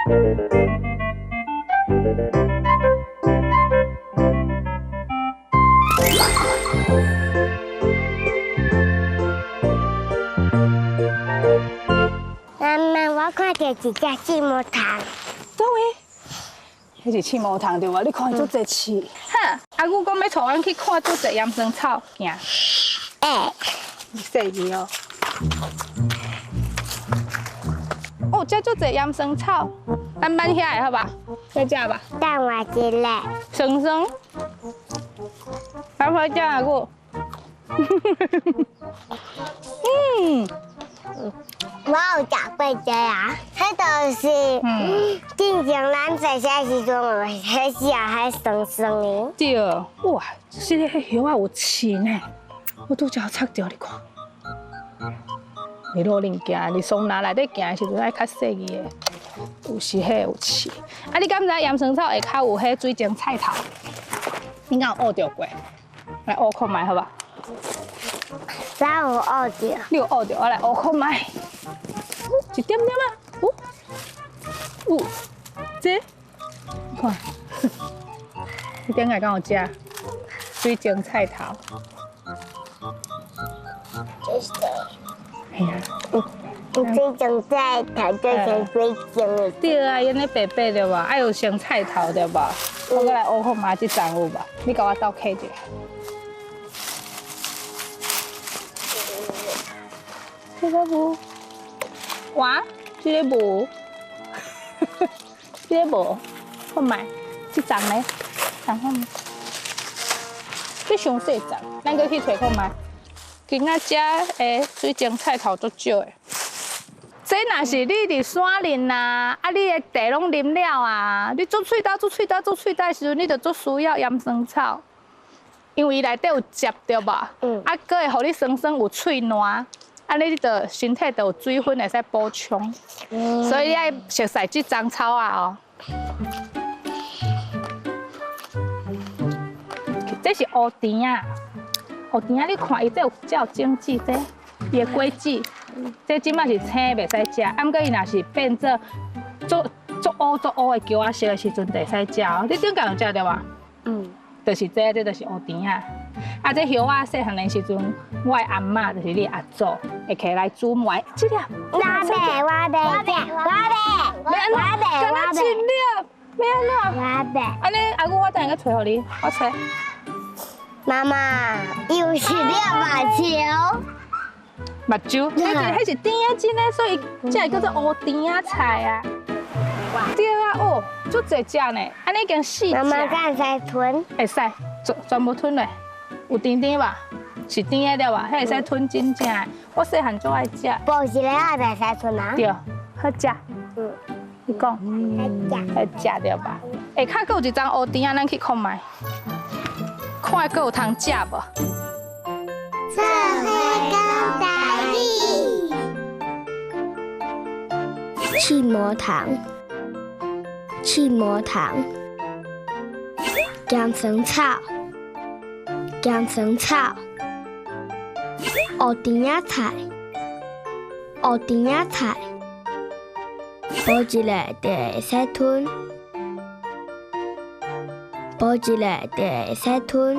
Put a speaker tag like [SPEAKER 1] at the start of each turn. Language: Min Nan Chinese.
[SPEAKER 1] 媽媽，我看著一隻刺毛蟲。
[SPEAKER 2] 佗位？彼是刺毛蟲對無？你看伊足濟刺。哈，阿舅講欲帶阮去看足濟岩酸草，行。
[SPEAKER 1] 欸。
[SPEAKER 2] 細膩哦。哦，這足濟岩酸草，咱挽遐的好吧？欲食吧？
[SPEAKER 1] 等我一下。
[SPEAKER 2] 酸酸。來回食阿舅。嗯。
[SPEAKER 1] 我有食過這啊，彼就是進前咱細細時陣有彼食彼酸酸的。
[SPEAKER 2] 對，哇，這个彼葉仔有刺呢，我拄才插著，你看。你路恁行，你桑拿內底行的時陣愛較細膩的，有時彼有刺。啊，你敢知岩酸草下跤有彼水晶菜頭？你敢有挖著過？來挖看覓好無？
[SPEAKER 1] 我有挖著。
[SPEAKER 2] 你有挖著，我來挖看覓。一點點啊，有，有，這，你看，你頂下敢有食水晶菜頭？
[SPEAKER 1] 這是。
[SPEAKER 2] 嘿啊。
[SPEAKER 1] 水晶菜頭就是水晶的。
[SPEAKER 2] 對啊，伊按呢白白對無？愛有生菜頭對無？我閣來挖看覓，這層有無？你共我鬥揢一下。這個無。哇，這個無，這個無，看覓，這層咧，層看覓，這傷細層，咱閣去揣看覓。今仔遮的水晶菜頭足少的。這若是你佇山林啊，啊，你的茶攏啉了啊，你做喙焦、做喙焦、做喙焦的時陣，你就足需要岩酸草，因為伊內底有汁對無？啊，閣會予你酸酸有喙爛。按呢，你就身體就有水分會使補充，所以你愛熟悉這叢草仔哦。這是烏甜仔，烏甜仔你看伊這有這有種子，這伊的果子，這這擺是青袂使食，啊，毋過伊若是變做足足烏足烏的茄仔色的時陣，就會使食哦。你頂間有食著無？嗯。就是這，這就是烏甜仔。啊，這葉仔細漢的時陣，我的阿嬤就是你阿祖，會起來煮糜。這粒。
[SPEAKER 1] 我袂，我袂，我袂，我袂，
[SPEAKER 2] 敢若一粒，欲按怎？
[SPEAKER 1] 我袂。
[SPEAKER 2] 按呢，阿舅，我等下閣揣予你，我揣。
[SPEAKER 1] 媽媽，又是粒目睭。
[SPEAKER 2] 目睭，彼是甜仔真的，所以才會叫做烏甜仔菜啊。對啊，哦，足濟隻呢，按呢已經四隻。
[SPEAKER 1] 媽媽敢會使吞？
[SPEAKER 2] 會使，全部吞落，有甜甜無？是甜的對吧？彼會使吞真正的。我細漢足愛食。
[SPEAKER 1] 剝一个仔就會使吞啊？
[SPEAKER 2] 對，好食。你講。
[SPEAKER 1] 好食。
[SPEAKER 2] 好食對吧？下跤閣有一叢烏甜仔，咱去看覓，看閣有通食無？
[SPEAKER 1] 做伙講台語。刺毛蟲，刺毛蟲，岩酸草，岩酸草，烏甜仔菜，烏甜仔菜，剝一个就會使吞，剝一个就會使吞。